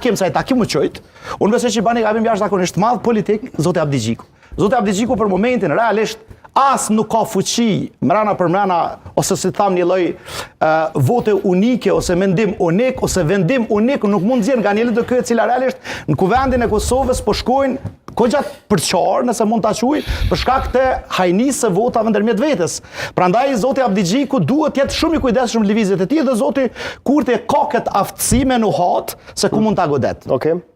Kem sa i takim u qujt, unë besoj që bani gabim jashtëzakonisht të madh politik zoti Abdixhiku. Zoti Abdixhiku për momentin realisht as nuk ka fuqi mrena për mrena ose si tham një lloj uh, vote unike ose mendim unik ose vendim unik nuk mund të nxjerr nga një LDK e cila realisht në kuvendin e Kosovës po shkojnë goxha përçarë, nëse mund ta quaj, për shkak të hajnisë së votave ndërmjet vetes. Prandaj zoti Abdixhiku duhet të jetë shumë i kujdesshëm në lëvizjet e tij dhe zoti Kurti ka këtë aftësi me nuhat se ku mund ta godet. Okej. Okay.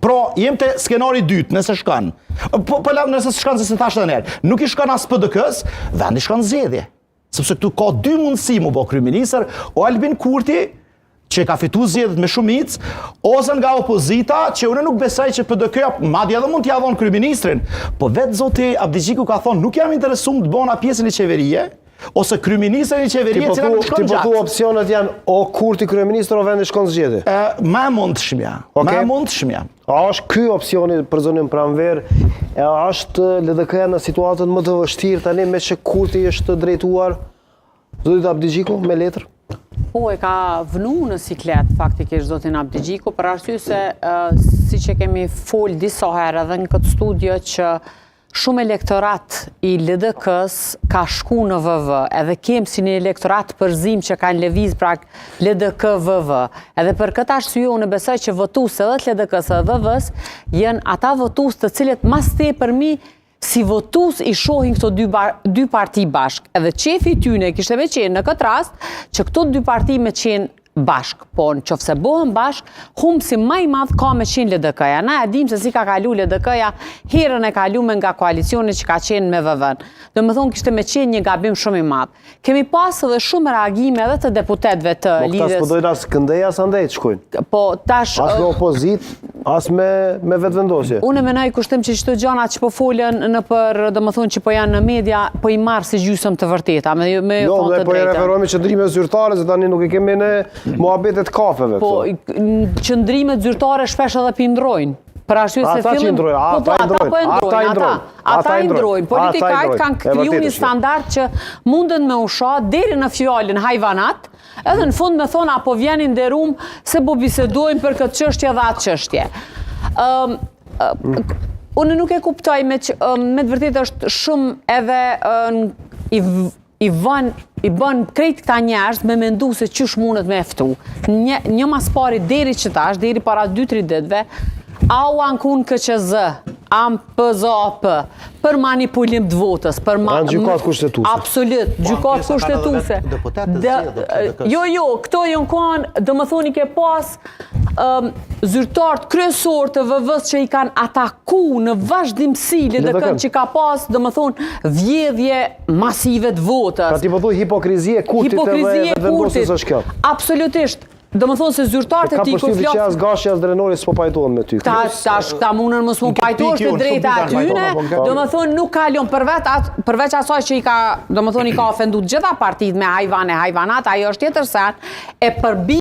Pra, jem te skenari i dytë, nëse shkon. Po, po la, nëse shkon, se s'e thashë edhe njëherë. Nuk i shkon as PDK-s, vendi shkon zgjedhje. Sepse këtu ka dy mundësi mu bo kryeministër, o Albin Kurti, që ka fitu zgjedhjet me shumicë, ose nga opozita, që unë nuk besoj që PDK-ja, madje edhe mund t'ia dhonë kryeministrin, po vetë zoti Abdixhiku ka thonë, nuk jam interesum të bona pjesën e qeverie, ose kryeministrin e qeverie, po cila nuk shkon gjatë. Ti po thu opsionet janë o Kurti kryeministër, o vendi shkon zgjedhje? E, ma e mundshmja, okay. ma e mundshmja. A është ky opsioni për zonjën Pranverë? E a është LDK-ja në situatën më të vështirë tani meqë Kurti është drejtuar Zotit Abdixhiku me letër? Po, e ka vnu në siklet, faktikisht, zotin Abdixhiku, për arsye se, siç e kemi fol disa herë edhe në këtë studio që shumë elektorat i LDK-s ka shku në VV, edhe kem si një elektorat përzim që kanë lëviz pra LDK VV. Edhe për këtë arsye unë besoj që votues edhe të LDK-s edhe VV-s janë ata votues të cilët ma së tepërmi si votues i shohin këto dy, dy parti bashkë. Edhe qefi i tyne kishte me qenë në këtë rast që këto dy parti me qenë bashkë. Po në qoftë se bohen bashkë, humbësi ma i madh ka me qenë LDK-ja. Na e dim se si ka kalu LDK-ja herën e kalume nga koalicioni që ka qenë me VV-n. Domethonë kishte me qenë një gabim shumë i madh. Kemi pas edhe shumë reagime edhe të deputetëve të po, lidhjes. Po këta s'po dojnë as këndej as andej të shkojnë. Po tash as me opozitë, as me me vetëvendosje. Unë mendoj kushtim që çdo gjana që po folën nëpër, domethënë që po janë në media, po i marr si gjysmë të vërteta, me me jo, thonë të drejtën. Jo, ne po i referohemi qëndrimeve zyrtare se tani nuk e kemi ne muhabetet e kafeve Po qëndrimet zyrtare shpesh edhe po i ndrojnë. Për arsye se fillim... Ata që ndrojnë, po, po, ata po e ndrojnë, ata, ata i ndrojnë. Politikanët kanë kriju një standard që munden me u sha deri në fjalën hajvanat, edhe në fund me thonë, a po vjen i nderum se po bisedojmë për këtë çështje dhe atë çështje. Unë nuk e kuptoj me, që, me të vërtetë është shumë edhe i i vën i bën krejt këta njerëz me mendu se qysh mundet me e ftu. Një, një mas pari deri që tash, deri para 2-3 ditëve, a u anku në KQZ, a në PZAP, për manipulim të votës, për ma... Në gjykatë kushtetuese. Absolut, po, gjykatë kushtetuese. Jo, jo, këto janë kanë, domethonë i ke pas, um, zyrtarët kryesorë të VV-së që i kanë ataku në vazhdimësi LDK-në që ka pas, domethonë, vjedhje masive të votës. Pra ti po thu hipokrizi e Kurtit edhe Vetëvendosjes është kjo. Absolutisht. Domethonë se zyrtarët e tij kur flasin... Ka përshtypje që as Gashi as Drenori s'po pajtohen me ty. Ta, tash, këta mundën mos m'u pajtu, është e drejta e tyne, domethonë nuk kalon përveç, përveç asaj që i ka, domethonë i ka ofendu të gjitha partitë me hajvane, hajvanat, ajo është tjetër sen, e përbi...